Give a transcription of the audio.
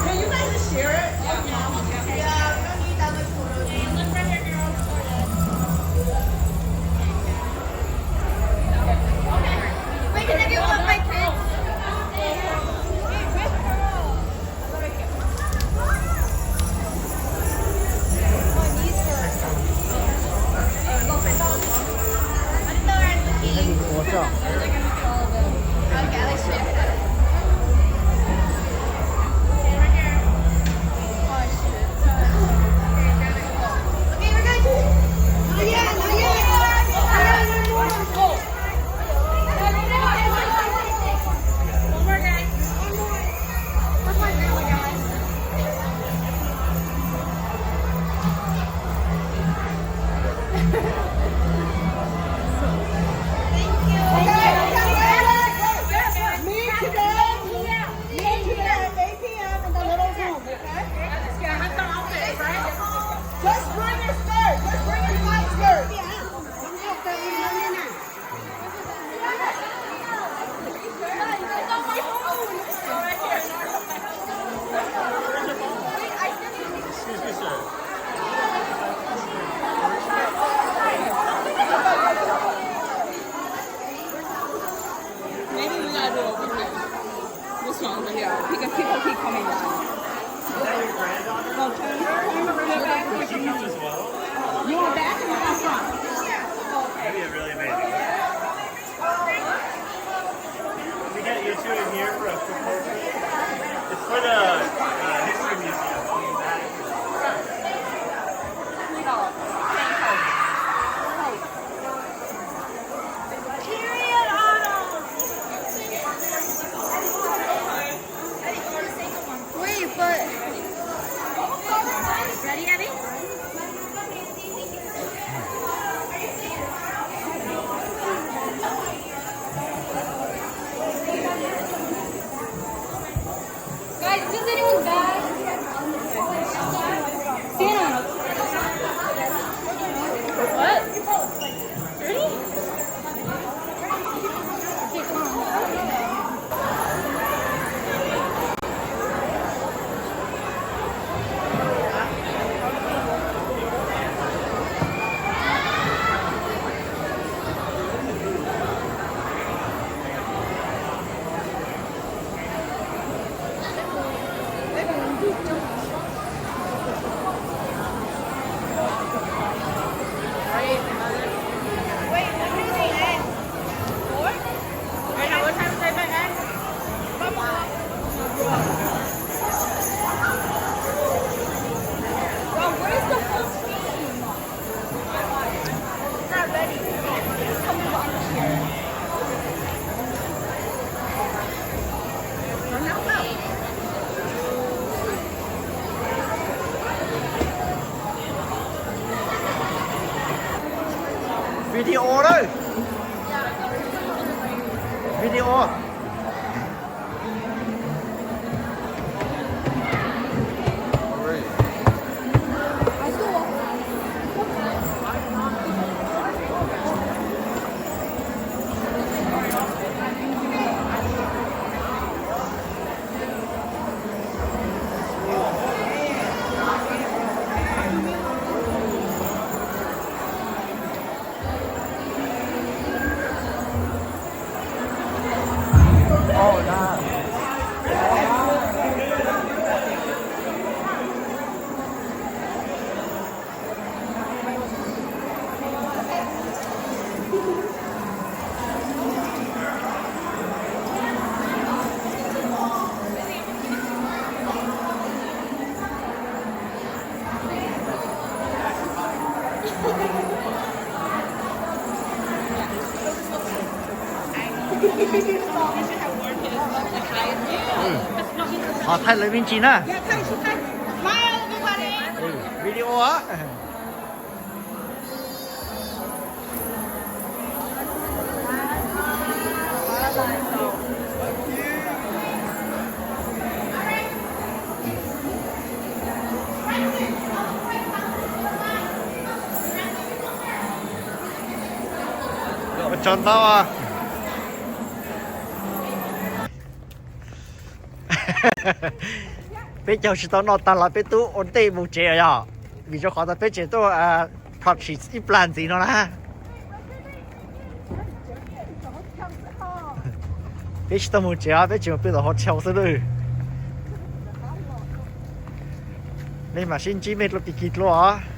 Can you guys just share it? Yeah, we don't need that much photo. Look right here, girls. Wait, can I get one of my kids? Just bring your skirt. Just bring your white skirt. Maybe we gotta do it over here. This one over here. Because people keep coming down. Is that your granddaughter? No, turn, turn around. She comes as well? You want back or you want front? That'd be really amazing. We get you two in here for a quick photo. It's for the uh, history museum. Wait, but ready, Abby? Guys, does anyone die? Santa. What? Thirty? Video lawm. Video. Qhov thaij lawv me ntsis na. Video. Ua tsaug ntau. Peb caug tsis tau noj tag los peb twb ua ntej mus tsev yog, vim rau qhov tias peb tseem tuaj practice ib plag ntxiv no na. Peb tsis tau mus tsev os, peb tseem mus pw tom hotel xwb lawm. Nej mam sib ntsib mej dua pig kig dua os.